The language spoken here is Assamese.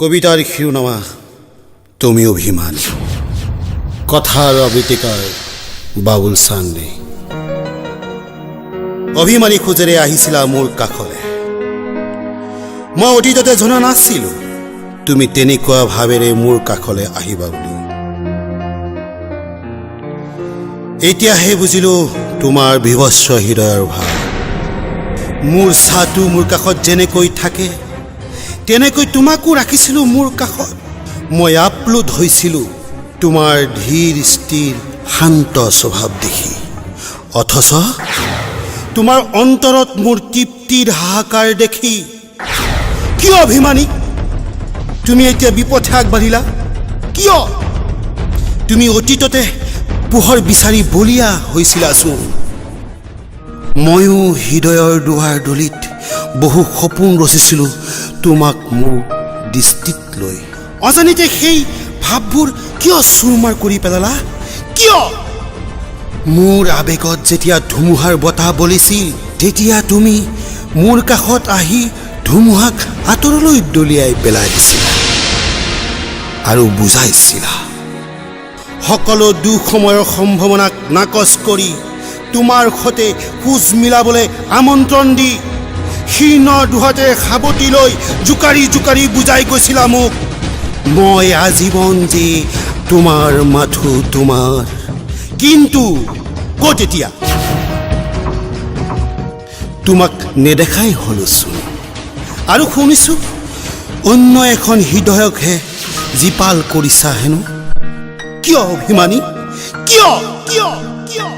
কবিতাৰ শিৰোনামা তুমি অভিমানী। কথাৰ আবৃত্তিকাৰ বাবুল চান্দি। অভিমানী খোজেৰে আহিছিলা মোৰ কাষলে। মই অতীততে জনা নাছিলোঁ তুমি তেনেকুৱা ভাৱেৰে মোৰ কাষলে আহিবা বুলি। এতিয়াহে বুজিলোঁ তোমাৰ বিভৎস হৃদয়ৰ ভাৱ। মোৰ ছাঁটো মোৰ কাষত যেনেকৈ থাকে, তেনেকৈ তোমাকো ৰাখিছিলোঁ মোৰ কাষত। মই আপ্লুত হৈছিলোঁ তোমাৰ ধীৰ স্থিৰ শান্ত স্বভাৱ দেখি, অথচ তোমাৰ অন্তৰত মোৰ তৃপ্তিৰ হাহাকাৰ দেখি। কিয় অভিমানী তুমি এতিয়া বিপথে আগবাঢ়িলা? কিয় তুমি অতীততে পোহৰ বিচাৰি বলীয়া হৈছিলাচোন? ময়ো হৃদয়ৰ দুৱাৰ দলিত বহু সপোন ৰচিছিলোঁ তোমাক মোৰ দৃষ্টিত লৈ। অজানিতে সেই ভাৱবোৰ কিয় চুৰমাৰ কৰি পেলালা? কিয় মোৰ আৱেগত যেতিয়া ধুমুহাৰ বতাহ বলিছিল, তেতিয়া তুমি মোৰ কাষত আহি ধুমুহাক আঁতৰলৈ দলিয়াই পেলাই দিছিলা আৰু বুজাইছিলা, সকলো দুঃসময়ৰ সম্ভাৱনাক নাকচ কৰি তোমাৰ সতে খোজ মিলাবলৈ আমন্ত্ৰণ দি শীৰ্ণ দুহাতে সাৱটি লৈ জোকাৰি জোকাৰি বুজাই গৈছিলা মোক, মই আজীৱন যে তোমাৰ, মাথো তোমাৰ। কিন্তু ক'ত এতিয়া? তোমাক নেদেখাই হ'লোচোন। আৰু শুনিছোঁ অন্য এখন হৃদয়কহে জীপাল কৰিছা হেনো। কিয় অভিমানী? কিয়, কিয়, কিয়?